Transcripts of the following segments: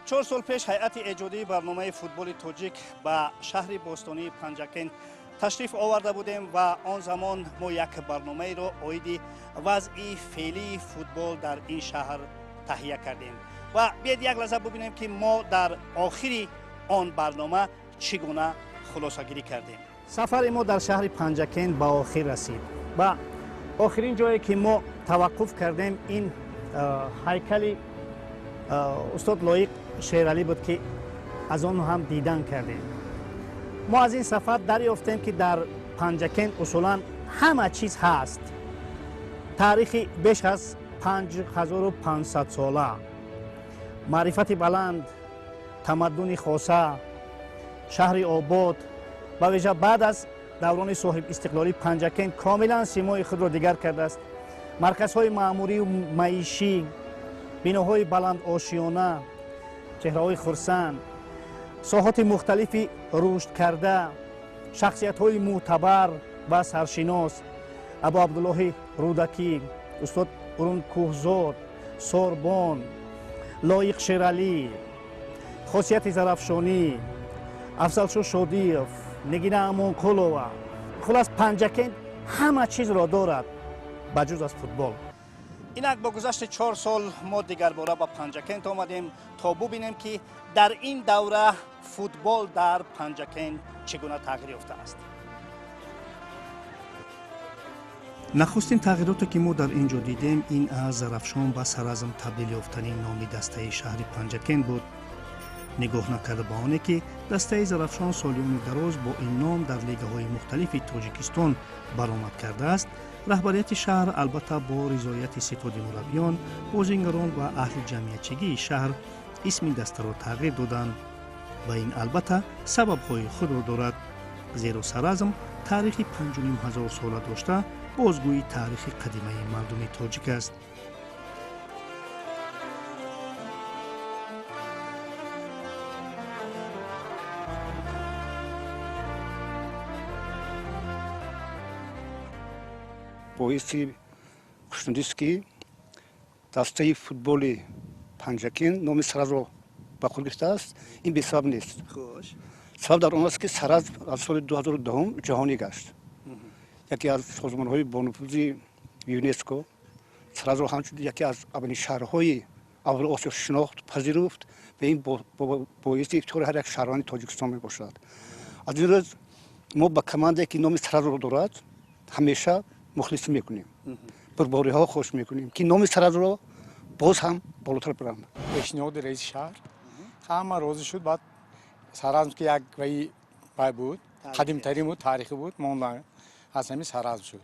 4 сол пеш ҳайати эҷодии барномаи Футболи тоҷик ба шаҳри бостонии Панҷакент ташриф оварда будем ва он замон мо як барномаеро оиди вазъи феълии футбол дар ин шаҳр таҳия кардем ва биед як лаҳза бубинем, ки мо дар охири он барнома чӣ гуна хулосагирӣ кардем. Сафари мо дар шаҳри Панҷакент ба охир расид ва охирин ҷое, ки мо таваққуф кардем, ин ҳайкали устод Лоиқ Шералӣ буд, ки аз он ҳам дидан кардем. Мо аз ин сафар дарёфтем, ки дар Панҷакент усулан ҳама чиз ҳаст: таърихи беш аз 5500 сола, маърифати баланд, тамаддуни хоса, шаҳри обод. Ба вижа баъд аз даврони соҳибистиқлолӣ Панҷакент комилан симои худро дигар кардааст. Марказҳои маъмурию маишӣ, биноҳои баландошиёна, чеҳраҳои хурсанд, соҳоти мухталифи рушдкарда, шахсиятҳои мӯътабар ва саршинос: Абу Абдуллоҳи Рӯдакӣ, устод Урун Кӯҳзод, Сорбон, Лоиқ Шералӣ, Хосияти Зарафшонӣ, Афзалшо Шодиев, Нигина Амонқулова. Хулас, Панҷакент ҳама чизро дорад, ба ҷуз аз футбол. Инак, бо гузашти 4 сол мо дигарбора ба Панҷакент омадем, то бубинем, ки дар ин давра футбол дар Панҷакент чӣ гуна тағйир ёфтааст. Нахустин тағйироте, ки мо дар ин ҷо дидем, ин аз Зарафшон ба Саразм табдил ёфтани номи дастаи шаҳри Панҷакент буд. Нигоҳ накарда ба оне, ки дастаи Зарафшон солиёни дароз бо ин ном дар лигаҳои мухталифи Тоҷикистон баромад кардааст, раҳбарияти шаҳр, албатта бо ризояти ситоди мураббиён, бозингарон ва аҳли ҷамъиятчигии шаҳр, исми дастаро тағйир доданд ва ин албатта сабабҳои худро дорад, зеро Саразм таърихи 5500 сола дошта, бозгӯи таърихи қадимаи мардуми тоҷик аст. Боиси хушнудист, ки дастаи футболи Панҷакент номи Саразмро ба худ гирифтааст. Ин бесабаб нест. Сабаб дар он аст, ки Саразм аз соли 2010 ҷаҳонӣ гашт. Яке аз созмонҳои бонуфузи ЮНЕСКО Саразмро ҳамчун яке аз аввалин шаҳрҳои аввали Осиё шинохт, пазируфт ва ин боиси ифтихори ҳар як шаҳрванди Тоҷикистон мебошад. Аз ин рӯз мо ба командае, ки номи Саразмро дорад, ҳамеша мухлисӣ мекунем, бурдбориҳо хуш мекунем, ки номи Саразмро боз ҳам болотар баранд. Пешниҳоди раиси шаҳр, ҳама розӣ шуд. Баъд Саразм, ки як ваи вай буд, қадимтарин буд, таърихӣ буд, монда, аз ҳамин Саразм шуд.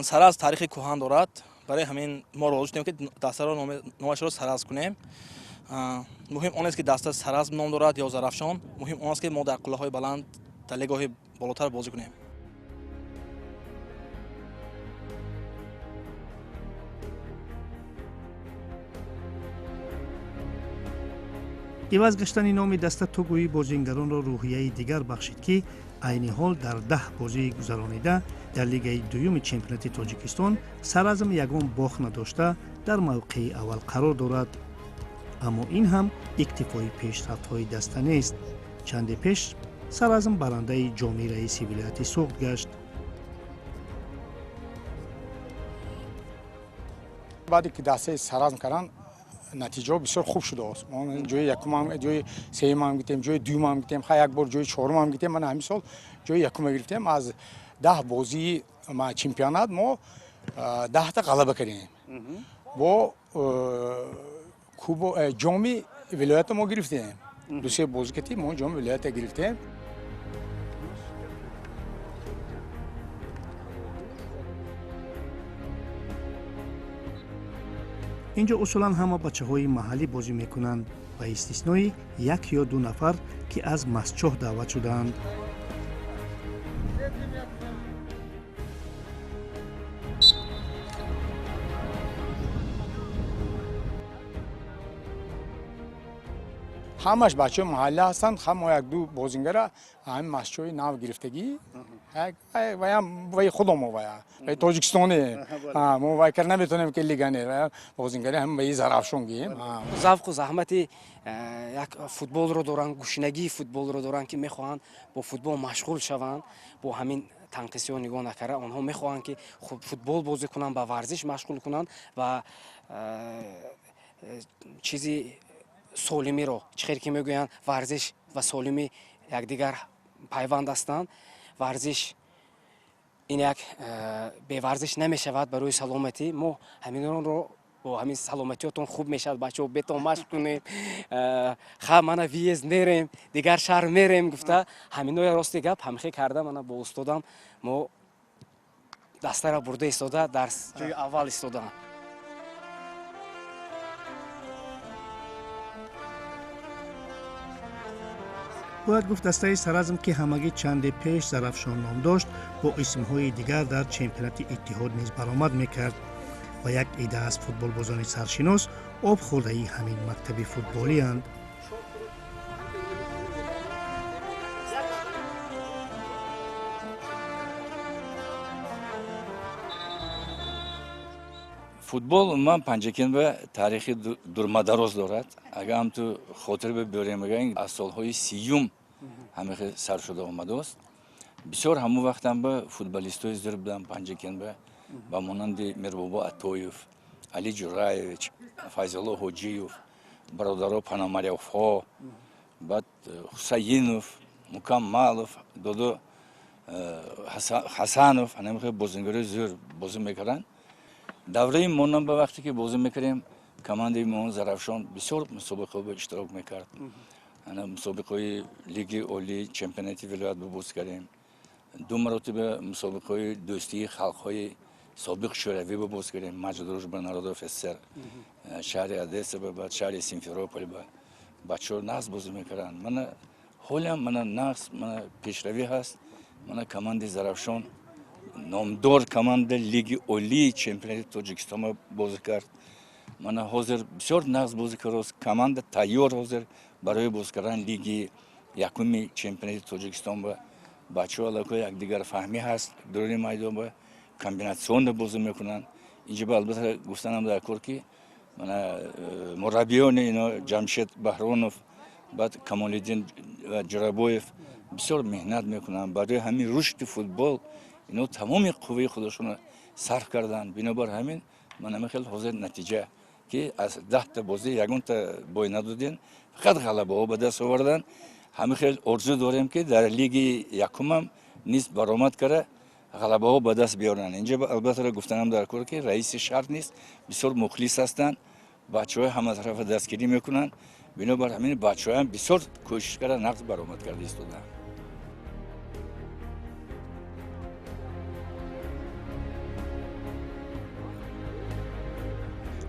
Саразм таърихи кӯҳан дорад. Барои ҳамин мо розӣ шудем, ки дастаро номашро Саразм кунем. Муҳим он нест, ки даста Саразм ном дорад ё Зарафшон. Муҳим он аст, ки мо дар қуллаҳои баланд, дар лигаҳои болотар бозӣ кунем. Иваз гаштани номи даста ту гӯӣ бозингаронро рӯҳияи дигар бахшид, ки айни ҳол дар 10 бозии гузаронида дар лигаи дуюми чемпионати Тоҷикистон Саразм ягон бохт надошта дар мавқеи аввал қарор дорад. Аммо ин ҳам иктифои пешрафтҳои даста нест. Чанде пеш Саразм барандаи Ҷоми раиси вилояти Суғд гашт. Баъде ки дастаи Саразм карданд, натиҷаҳо бисёр хуб шудааст. Мо ҷои якумам, ҷои сеюмам гирифтем, ҷои дуюмам гирифтем, ха, як бор ҷои чорумам гирифтем. Мана ҳамин сол ҷои якума гирифтем. Аз 10 бозии чемпионат мо 10-та ғалаба кардем, бо кубо ҷоми вилоята мо гирифтем. Дусе бозӣ кардем, мо ҷоми вилоята гирифтем. Ин ҷо усулан ҳама бачаҳои маҳаллӣ бозӣ мекунанд, ба истиснои як ё ду нафар, ки аз Мастчоҳ даъват шудаанд. Ҳамаш бачаҳои маҳаллӣ ҳастанд, ҳама як ду бозингара ҳамин машқчиҳои нав гирифтагӣ, ваям ваи худомо, вая ваи тоҷикистоне, мо вай кар наметонем ки легионер бозингари ҳам ваи Зарафшон гием. Завқу заҳмати як футболро доранд, гушнагии футболро доранд, ки мехоҳанд бо футбол машғул шаванд. Бо ҳамин танқисиҳо нигоҳ накарда, онҳо мехоҳанд ки футбол бозӣ кунанд, ба варзиш машғул кунанд ва чизи солимиро, чӣ хел ки мегӯянд, варзиш ва солимӣ якдигар пайванд ҳастанд. Варзиш ин як беварзиш намешавад барои саломатӣ. Мо ҳаминонро бо ҳамин саломатиётон хуб мешавад, бачаҳо, бетон машқ кунем, ха мана въезд мерем, дигар шаҳр мерем гуфта, ҳаминоя рости гап ҳамхе карда, мана бо устодам мо дастара бурда истода, дар ҷои аввал истодаам. Бояд гуфт, дастаи Саразм, ки ҳамагӣ чанде пеш Зарафшон ном дошт, бо исмҳои дигар дар чемпионати Иттиҳод низ баромад мекард ва як ида аз футболбозони саршинос обхӯрдаи ҳамин мактаби футболианд. Футбол умуман Панҷакент ба таърихи дурмадароз дорад. Агар ҳам ту хотир бибиёрем, мегӯем, аз солҳои 30-юм ҳамихе сар шуда омадааст. Бисёр ҳамон вақтам ба футболистои зур буданд Панҷакент ба, ба монанди Мирбобо Атоев, Али Ҷураевич, Файзалло Ҳоҷиев, бародаро Панамарёвҳо, баъд Ҳусайинов, Мукаммалов, додо Ҳасанов, ҳамихе бозингарои зур бозӣ мекарданд. Давраи монам ба вақте ки бозӣ мекардем, командаи мо Зарафшон бисёр мусобиқаҳо иштирок мекард. Ана мусобиқаҳои лиги олӣ, чемпионати вилоят бозӣ кардем. Ду маротиба мусобиқаҳои дӯстии халқҳои собиқ Шӯравӣ бозӣ кардем, матч дружба народов СССР, шаҳри Одесса баъд шаҳри Симферополь ба бачаҳо нағз бозӣ мекарданд. Мана ҳолиам мана нағз, мана пешравӣ ҳаст. Мана командаи Зарафшон номдор команда лиги олии чемпионати Тоҷикистон бозӣ кард. Мана ҳозир бисёр нағз бозӣ кардааст, команда тайёр ҳозир барои бозӣ кардан лиги якуми чемпионати Тоҷикистон ба бачаҳо аллакай якдигар фаҳмӣ ҳаст, дуруни майдон ба комбинатсионно бозӣ мекунанд. Инҷа ба албатта гуфтанам дар кор, ки мана мураббиёни ино Ҷамшед Баҳронов, баъд Камолиддин ва Ҷурабоев бисёр меҳнат мекунанд барои ҳамин рушди футбол. Ино тамоми қувваи худашонро сарф карданд. Бинобар ҳамин ман хел ҳозир натиҷа, ки аз 10-та бозӣ ягонта бой надодем, фақат ғалабаҳо ба даст оварданд. Ҳамин хел орзу дорем, ки дар лиги якумам низ баромад карда ғалабаҳо ба даст биёранд. Инҷа албатта гуфтанам дар кор, ки раиси шаҳр низ бисёр мухлис ҳастанд, бачаҳои ҳаматарафа дастгирӣ мекунанд. Бинобар ҳамин бачаҳоям бисёр кӯшиш карда нағз баромад карда истодаанд.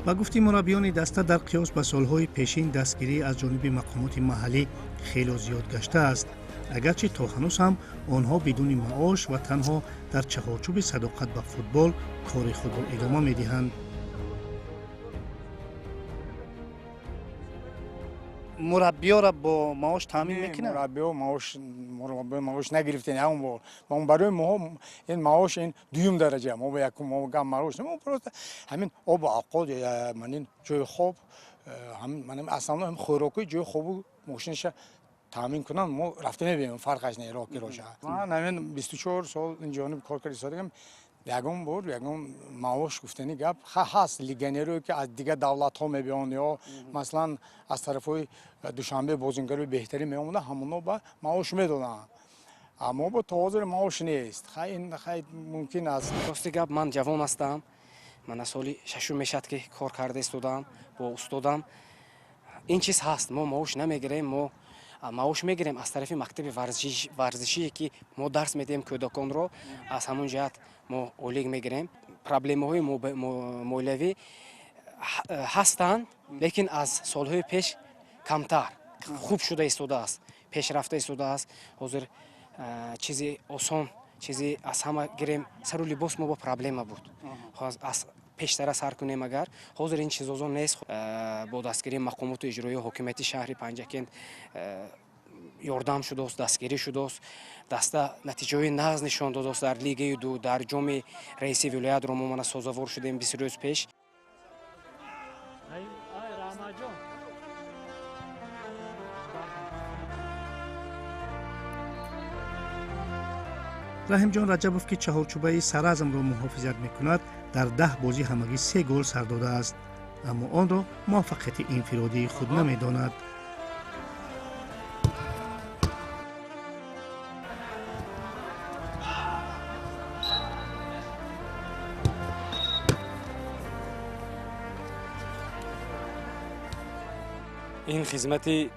Ба гуфти мураббиёни даста, дар қиёс ба солҳои пешин дастгирӣ аз ҷониби мақомоти маҳаллӣ хело зиёд гаштааст, агарчи то ҳанӯз ҳам онҳо бидуни маош ва танҳо дар чаҳорчӯби садоқат ба футбол кори худро идома медиҳанд. Мураббиёра бо маош таъмин мекунад? Мураббиё маош нагирифтем ягон бор. Барои мо ин маош ин дуюм дараҷа, мо ба якум мо гам маош мо просто ҳамин обу авқот, манин ҷои хоб, ҳамин аслан ҳам хӯроки, ҷои хобу мошинаша таъмин кунанд, мо рафта мебинем, фарқаш не роки роша. Ман ҳамин 24 сол ин ҷониб кор карда истодагам, ягон бор ягон маош гуфтани гап ҳаст. Легионерое ки аз дигар давлатҳо мебиёнд ё масалан аз тарафҳои Душанбе бозингарои беҳтарин меомаданд, ҳамонҳо ба маош медоданд. Аммо бо то ҳозир маош нест. Ин хай мумкин аст. Рости гап, ман ҷавон ҳастам, мана соли шашум мешавад, ки кор карда истодам бо устодам. Ин чиз ҳаст, мо маош намегирем, мо маош мегирем аз тарафи мактаби варзишие, ки мо дарс медиҳем кӯдаконро, аз ҳамон ҷиҳат мо ойлик мегирем. Проблемаҳои молиявӣ ҳастанд, лекин аз солҳои пеш камтар, хуб шуда истодааст, пешрафта истодааст. Ҳозир чизи осон, чизи аз ҳама гирем, сару либос мо бо проблема буд. Аз Пештара сар кунем агар ҳозир ин чизозо нест. Бо дастгирии мақомоту иҷроии ҳокимияти шаҳри Панҷакент ёрдам шудааст, дастгирӣ шудааст. Даста натиҷаҳои нағз нишон додааст дар лигаи ду, дар ҷоми раиси вилоятро мо мана созавор шудем 20 рӯз пеш. Раҳимҷон Раҷабов, ки чаҳорчӯбаи Саразмро муҳофизат мекунад, дар 10 бозӣ ҳамагӣ 3 гол сар додааст, аммо онро муваффақияти инфиродии худ намедонад. Ин хизмати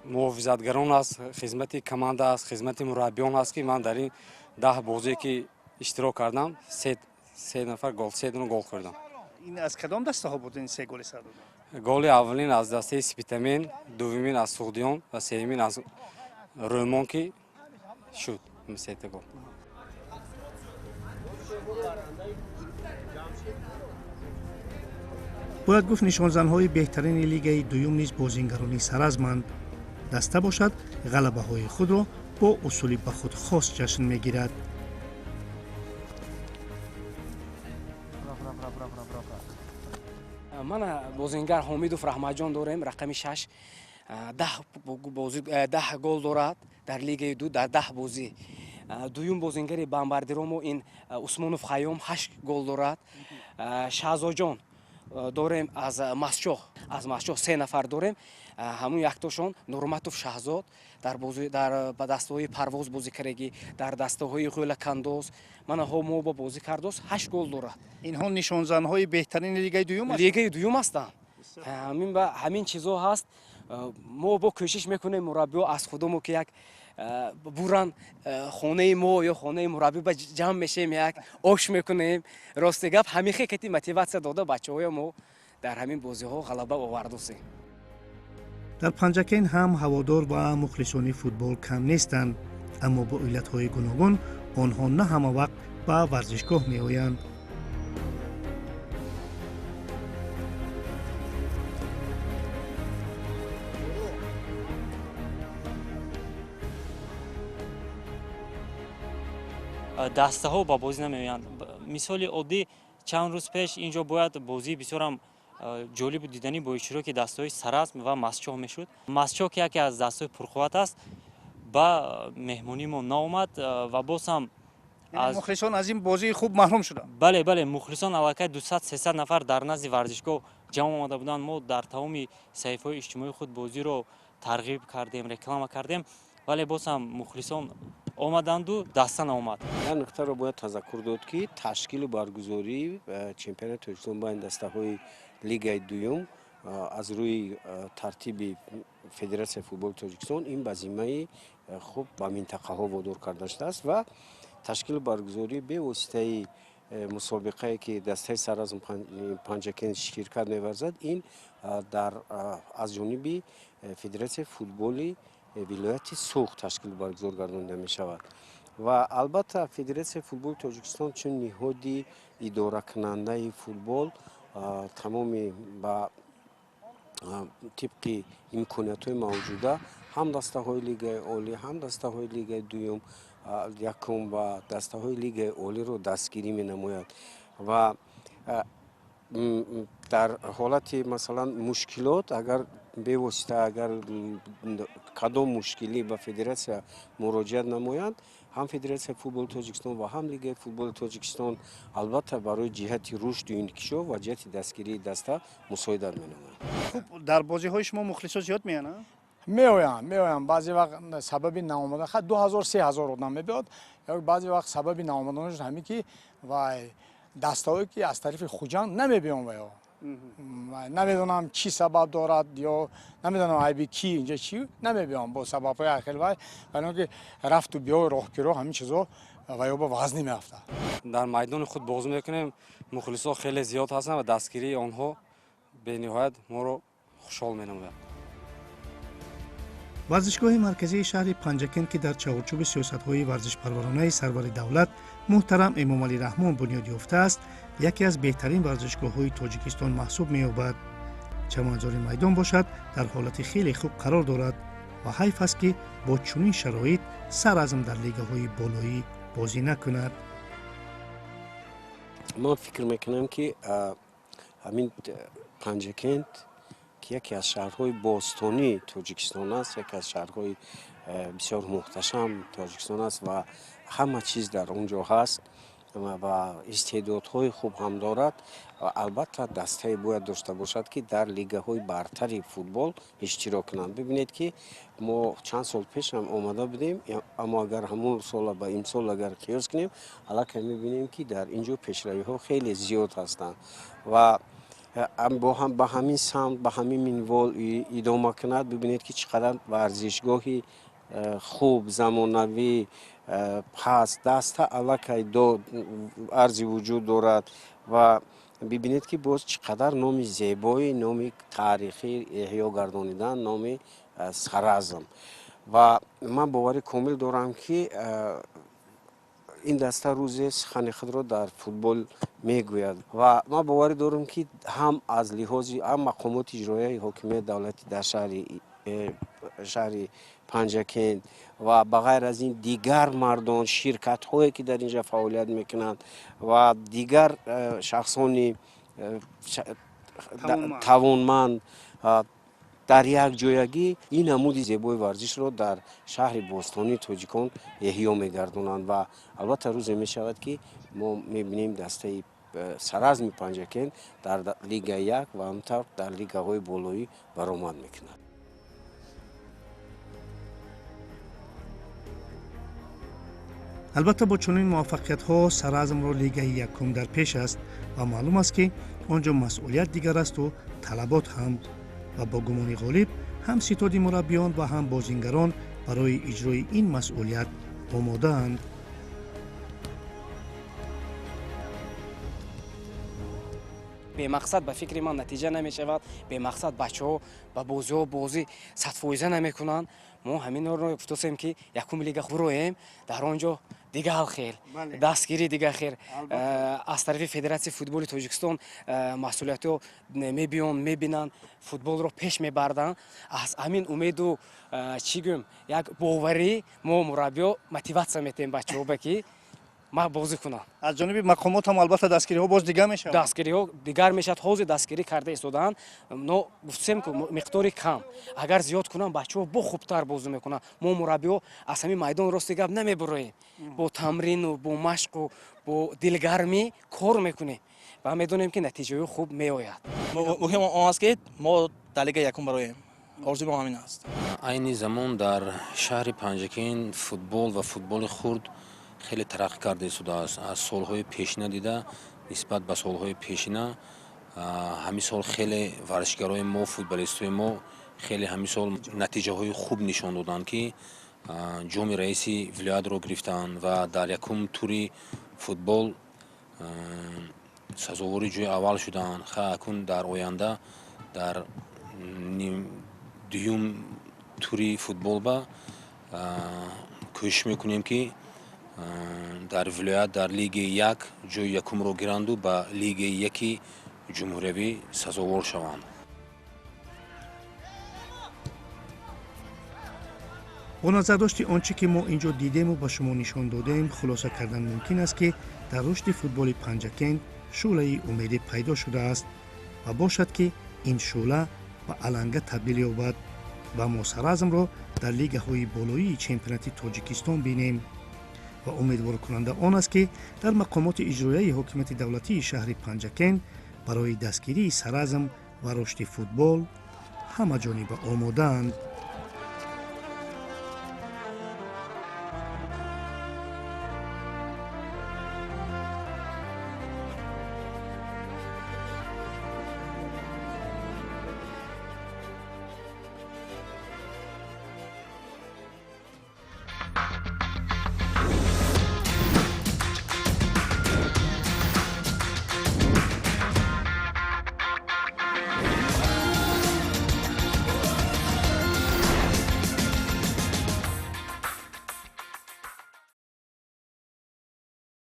муҳофизатгарон аст, хизмати команда аст, хизмати мураббиён аст, ки ман дар ин 10 бозие ки иштирок кардам, се нафар гол, се дуна гол хӯрдам. Ин аз кадом дастаҳо буд ин 3 голи сар додед? Голи аввалин аз дастаи Спитамен, дуввумин аз Суғдиён ва сеюмин аз Рӯмон, ки шуд сета гол. Бояд гуфт, нишонзанҳои беҳтарини лигаи дуюм низ бозингарони саразманд. Даста бошад, ғалабаҳои худро бо усули ба худ хос ҷашн мегирад. Мана бозингар Ҳомидов Раҳматҷон дорем, рақами 6, 10 гол дорад дар лигаи ду, дар 10 бозӣ. Дуюм бозингари бомбардиро мо ин Усмонов Хайём 8 гол дорад. Шаҳзоҷон дорем аз Масчоҳ, аз Масчоҳ 3 нафар дорем. Ҳамун яктошон Нурматов Шаҳзод дар ба дастаҳои Парвоз бозӣ кардагӣ, дар дастаҳои Ғӯлакандоз, мана ҳо мо бо бозӣ кардоз, 8 гол дорад. Инҳо нишонзанҳои беҳтарини лигаи дуюм ҳастанд? Лигаи дуюм ҳастанд. Ҳамин чизо ҳаст. Мо бо кӯшиш мекунем мураббиҳо аз худамо ки як буран хонаи мо ё хонаи мураббӣ ба ҷамъ мешем, як ош мекунем. Рости гап, ҳамин хекати мотиватсия дода бачаҳоя мо дар ҳамин бозиҳо ғалаба овардусем. Дар Панҷакент ҳам ҳаводор ва мухлисони футбол кам нестанд, аммо бо иллатҳои гуногун онҳо на ҳама вақт ба варзишгоҳ меоянд. Дастаҳо ба бозӣ намеоянд. Мисоли оддӣ, чанд рӯз пеш ин ҷо бояд бозии бисёрам ҷолибу диданӣ бо иштироки дастаҳои Саразм ва Масчоҳ мешуд. Масчоҳ, ки яке аз дастаҳои пурқувват аст, ба меҳмонии мо наомад ва боз ҳам мухлисон аз ин бозии хуб маҳрум шуданд. Бале, бале, мухлисон аллакай 200-300 нафар дар назди варзишгоҳ ҷамъ омада буданд. Мо дар тамоми саҳифаҳои иҷтимоии худ бозиро тарғиб кардем, реклама кардем, вале боз ҳам мухлисон омаданду даста наомад. Як нуқтаро бояд тазаккур дод, ки ташкилу баргузории чемпионати Тоҷикистон байни дастаҳои лигаи дуюм аз рӯи тартиби Федератсияи футболи Тоҷикистон ин ба зиммаи хуб ба минтақаҳо водор карда шудааст ва ташкилу баргузории бевоситаи мусобиқае ки дастаи Саразм Панҷакент ширкат меварзад, ин аз ҷониби Федератсияи футболи вилояти Суғд ташкил баргузор гардонида мешавад. Ва албатта Федератсияи футболи Тоҷикистон чун ниҳоди идоракунандаи футбол тамоми ба тибқи имкониятҳои мавҷуда ҳам дастаҳои лигаи олӣ, ҳам дастаҳои лигаи дуюм, якум ва дастаҳои лигаи олиро дастгирӣ менамояд. Ва дар ҳолати масалан мушкилот, агар бевосита агар кадом мушкилӣ ба федератсия муроҷиат намоянд, ҳам Федератсияи футболи Тоҷикистон ва ҳам Лигаи футболи Тоҷикистон албатта барои ҷиҳати рушду инкишоф ва ҷиҳати дастгирии даста мусоидат менамоянд. Хуб, дар бозиҳои шумо мухлисо зиёд меоянд? Меоянд. Баъзе вақт сабаби наомадан, 2000-3000 одам мебиёд. Баъзе вақт сабаби наомаданашон ҳамин ки вай дастаҳое ки аз тарафи Хуҷанд намебиён, ваё намедонам чӣ сабаб дорад ё намедонам айби ки инҷа чӣ намебиён бо сабабҳои ҳар хел вай, барои он ки рафту биё, роҳкиро, ҳамин чизо ваё ба вазн меафтад. Дар майдони худ бозӣ мекунем, мухлисо хеле зиёд ҳастанд ва дастгирии онҳо бениҳоят моро хушҳол менамояд. Варзишгоҳи марказии шаҳри Панҷакент, ки дар чаҳорчӯби сиёсатҳои варзишпарваронаи сарвари давлат муҳтарам Эмомалӣ Раҳмон бунёд ёфтааст, яке аз беҳтарин варзишгоҳҳои Тоҷикистон маҳсуб меёбад. Чаманзори майдон бошад, дар ҳолати хеле хуб қарор дорад ва ҳайф аст, ки бо чунин шароит Саразм дар лигаҳои болоӣ бозӣ накунад. Ман фикр мекунам, ки ҳамин Панҷакент, ки яке аз шаҳрҳои бостонии Тоҷикистон аст, яке аз шаҳрҳои бисёр муҳташам Тоҷикистон аст ва ҳама чиз дар он ҷо ҳаст ва истеъдодҳои хуб ҳам дорад, албатта дастае бояд дошта бошад, ки дар лигаҳои бартари футбол иштирок кунанд. Бибинед, ки мо чанд сол пеш ҳам омада будем, аммо агар ҳамон сола ба имсол агар қиёс кунем, аллакай мебинем, ки дар ин ҷо пешравиҳо хеле зиёд ҳастанд ва ба ҳамин самт, ба ҳамин минвол идома кунад. Бибинед, ки чӣ қадар варзишгоҳи хуб, замонавӣ ҳаст, даста аллакай арзи вуҷуд дорад ва бибинед, ки боз чӣ қадар номи зебои, номи таърихӣ эҳё гардонидан, номи Саразм. Ва ман бовари комил дорам, ки ин даста рӯзе сухани худро дар футбол мегӯяд ва ман боварӣ дорам, ки ҳам аз лиҳози ҳам мақомоти иҷроияи ҳокимияти давлатӣ дар шаҳри Панҷакент ва ба ғайр аз ин дигар мардон, ширкатҳое, ки дар ин ҷо фаъолият мекунанд ва дигар шахсони тавонманд дар як ҷоягӣ ин намуди зебои варзишро дар шаҳри бостонии тоҷикон эҳё мегардонанд ва албатта рӯзе мешавад, ки мо мебинем дастаи Саразми Панҷакент дар лига як ва ҳамтавр дар лигаҳои болоӣ баромад мекунад. Албатта, бо чунин муваффақиятҳо Саразмро лигаи якум дар пеш аст ва маълум аст, ки он ҷо масъулият дигар асту талабот ҳам, ва бо гумони ғолиб ҳам ситоди мураббиён ва ҳам бозингарон барои иҷрои ин масъулият омодаанд. Бемақсад ба фикри ман натиҷа намешавад. Бемақсад бачаҳо ба бозиҳо бозӣ садфоиза намекунанд. Мо ҳаминро гуфтосем, ки якум лига хуроем, дар он ҷо дигар хел дастгирӣ, дигар хел аз тарафи Федератсияи футболи Тоҷикистон масъулиятҳо мебиён, мебинанд, футболро пеш мебарданд. Аз ҳамин умеду, чӣ гӯем, як боварӣ мо мураббиё мотиватсия метаҳем бачаҳо, ки ма бозӣ кунам. Аз ҷониби мақомот ҳам албатта дастгириҳо боз дигар мешавад. Дастгириҳо дигар мешавад. Ҳозир дастгирӣ карда истодаанд, но гуфтем, ки миқдори кам. Агар зиёд кунам, бачаҳо бо хубтар бозӣ мекунанд. Мо мураббиҳо аз ҳамин майдон, рости гап, намебуроем. Бо тамрину бо машқу бо дилгармӣ кор мекунем ва медонем, ки натиҷаҳои хуб меояд. Муҳим он аст, ки мо дар лига якум бароем. Орзуи мо ҳамин аст. Айни замон дар шаҳри Панҷакент футбол ва футболи хурд хеле тараққӣ карда истодааст. Аз солҳои пешина дида, нисбат ба солҳои пешина ҳамин сол хеле варзишгарои мо, футболистои мо хеле ҳамин сол натиҷаҳои хуб нишон доданд, ки ҷоми раиси вилоятро гирифтанд ва дар якум тури футбол сазовори ҷои аввал шуданд. Акун дар оянда дар дуюм тури футбол ба кӯшиш мекунем, ки дар вилоят дар лигаи як ҷои якумро гиранду ба лигаи яки ҷумҳуриявӣ сазовор шаванд. Бо назардошти он чӣ ки мо ин ҷо дидему ба шумо нишон додем, хулоса кардан мумкин аст, ки дар рушди футболи Панҷакент шӯълаи умедӣ пайдо шудааст ва бошад, ки ин шӯъла ба аланга табдил ёбад ва мо Саразмро дар лигаҳои болоии чемпионати Тоҷикистон бинем. Ва умедворкунанда он аст, ки дар мақомоти иҷроияи ҳокимияти давлатии шаҳри Панҷакент барои дастгирии Саразм ва рушди футбол ҳамаҷониба омодаанд.